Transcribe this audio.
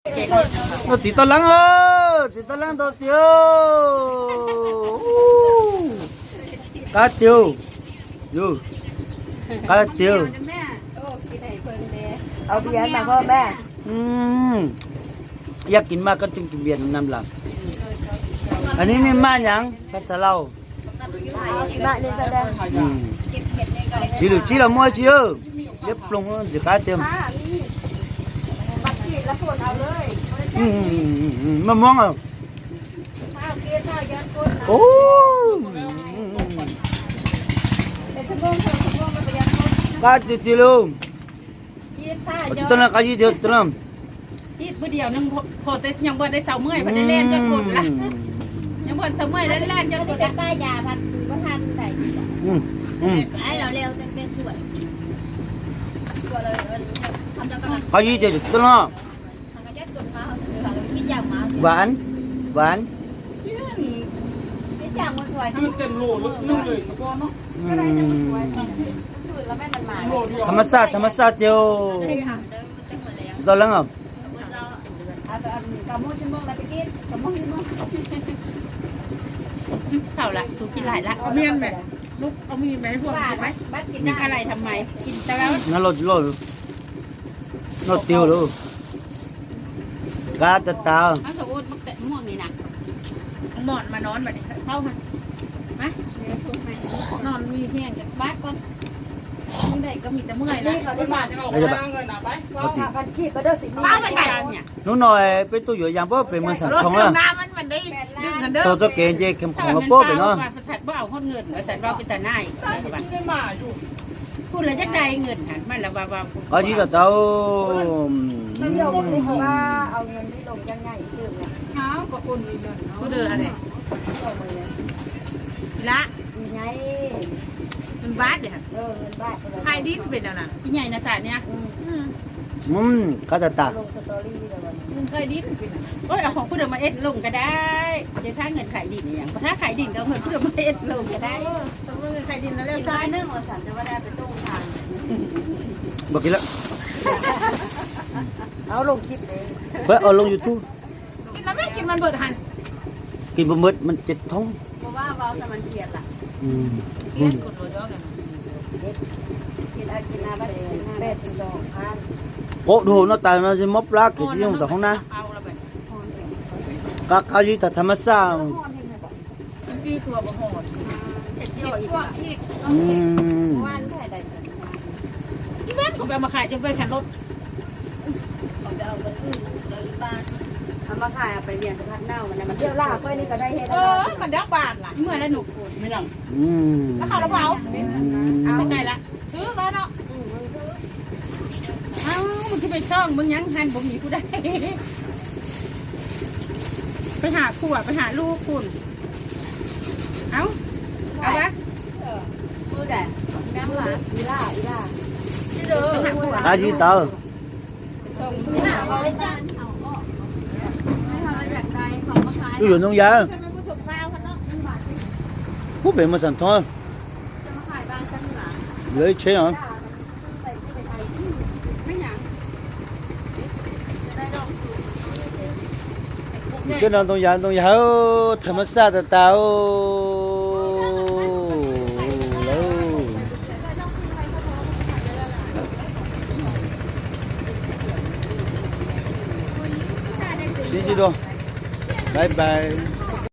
ໂອ້ ຈີຕາລັງເອີ ຈີຕາລັງໂຕຕຽວ ກາຕຽວ ຢູ່ ກາຕຽວ ເອົາເບຍມາພ້ອມແມ່ ອືມ ຢາກກິນມາກກໍຈຶ່ງກິນເບຍນຳລາວ ອັນນີ້ແມ່ນມາຫຍັງ ພາສາລາວ ອືມ ຊິລະ ຊິລະມົວຊິເອີ ລຽບລົງຊິກາຕຽວ ອືມ ມະມ່ວງ ໂອ້ ກາດຕິດຕິລູ ກາດຕິດຕິລູ ຮີດມື້ດຽວໜຶ່ງ ພໍແຕ່ຍັງບໍ່ໄດ້ເຊົາເມື່ອຍ ບໍ່ໄດ້ແລ່ນຈັກຄົນລະ ອືມ ຍັງບໍ່ເຊົາເມື່ອຍ ແລ່ນໆ ຈົນບໍ່ໄດ້ ປ້າຢາພັດບໍ່ທັນໄດ້ ອືມ ອືມ ໄອ້ລາວແລ້ວຕັ້ງແຕ່ສວນ ກາດຕິດຕິລູ ຫວານ ຫວານ ໃຫ້ມັນເຕັມໂຫຼໜຶ່ງເລີຍກໍພໍເນາະ ອືມ ທຳມະຊາດ ທຳມະຊາດດຽວ ຕອນຫຼັງເອົາ ເຂົ້າລະ ສູກິນຫຼາຍລະ ເອົາແມ່ນແມ່ ລູກເອົາມີດມາໃຫ້ພວກກິນໄປ ກິນອະໄລທຳໄມ ກິນຕະຫຼອດ ນັ້ນໂລດ ໂລດ ໂລດຕິວໂລດ ກາດຕາ ເຮົາສະອຸດໝາກແຕງມ່ວງນີ້ນະ ໝອນມານອນບັດນີ້ ເຮົາຫັ້ນ ມາ ນອນມີແຮງກັນບາດກ່ອນ ມື້ໃດກໍມີແຕ່ເມື່ອຍລະ ໄດ້ບາດ ເອົາຊິ ເອົາໄປໃສ່ ໜູນ້ອຍໄປຕູ້ຢູ່ຢ່າງບໍ່ເປັນເມືອງສັນທອງເດີ ໂຕເຈົ້າເກງເຈເຂັ້ມຂອງລະໂປ້ໄປເນາະ ວ່າສັນບໍ່ເອົາຮອດເງິນ ວ່າສັນເວົ້າເປັນຕາໜ້າຍ ຜູ້ລະຢາກໄດ້ເງິນຫັ້ນ ມັນລະວ່າ ວ່າ ກໍດີລະເຕົ້າ ມັນເຈົ້າບໍ່ໄດ້ເຂົາວ່າເອົາເງິນນີ້ລົງຈັ່ງໃຫຍ່ຕື່ມນະ ເອົາ ກໍຄົນມີເງິນເນາະ ຜູ້ເດີຫັ້ນແຫຼະ ເຈົ້າເມືອງ ອີ່ຫຼ້າ ອີ່ໃຫຍ່ ເງິນບາດເດຫັ້ນ ເອີ ເງິນບາດ ຂາຍດິນເປັນແນວນັ້ນ ອີ່ໃຫຍ່ນະສາເນຍ ອືມ ອືມ ກາດຕາ ລົງສະຕໍຣີແລ້ວ ເງິນຂາຍດິນເປັນ ໂອ້ຍ ເອົາຂອງຜູ້ເດີມາເຮັດລົງກໍໄດ້ ຈະຖ້າເງິນຂາຍດິນອີ່ຫຍັງ ບໍ່ຖ້າຂາຍດິນກໍເອົາເງິນຜູ້ເດີມາເຮັດລົງກໍໄດ້ ເອີ ສົມມຸດເງິນຂາຍດິນແລ້ວ ແລ້ວຊາຍໜຶ່ງວ່າຊັ້ນ ຈະວ່າໄດ້ໄປຕົງທາງ ບໍ່ກິນລະ ເອົາລົງຄລິບເລີຍ ເພິ່ນເອົາລົງຢູທູບ ກິນແລ້ວແມ່ ກິນມັນເບິດຫັ້ນ ກິນບໍ່ໝົດ ມັນເຈັບທ້ອງ ບໍ່ວ່າເວົ້າຊະມັນຄຽດລະ ອືມ ຄຽດຄົນບໍ່ດອກນັ້ນ ກິນອາກິນນາບັດ ແປດສິບສອງພັນ ໂກະດູເນາະ ຕາຍເນາະ ຊິມອບລາກ ກິນທີ່ຢູ່ຕາຫ້ອງນາ ກະກະຢູ່ຕາທຳມະຊາດ ມັນຈື່ຕົວບໍ່ຮອດ ເຮັດເຈ້ຍອີກ ອືມ ວານໄປໄດ້ ອີແມ່ນເຂົາໄປເອົາມາຂາຍ ຈະໄປຂັບລົດ ເຂົາໄປເອົາເງິນອື່ນແລ້ວອີບາດ ເອົາມາຂາຍ ເອົາໄປວຽງສະພັດເນົ່າ ມັນ ມັນ ດຽວລາຂ້ອຍນີ້ກໍໄດ້ເຮັດ ເອີ ມັນດອກບາດລະ ເມື່ອລະໜູ ແມ່ນຫຍັງ ອືມ ລະເຂົາລະເວົ້າ ອືມ ເຂົ້າໃຈລະ ຖືກແລ້ວເນາະ ອືມ ມັນຖືກ ເອົ້າ ມຶງຊິໄປຊ່ອງເບິ່ງຫຍັງຫັ້ນ ບໍ່ມີຜູ້ໃດ ໄປຫາຜົວ ໄປຫາລູກພຸ້ນ ເອົ້າ ເອົາວະ ເອີ ມື້ໃດ ຍັງຫວາ ອີຫຼ້າ ອີຫຼ້າ ອາຈິຕາ ຢູ່ໜອງຢາ ຜູ້ເປັນມາສັນທອນ ເລີຍເຊ ເຈົ້ານອນຕົງຢາ ຕົງຢາ ໂອ້ ທຳມະຊາດຕາ ໂອ້ ຊິຈິໂດ ບາຍບາຍ.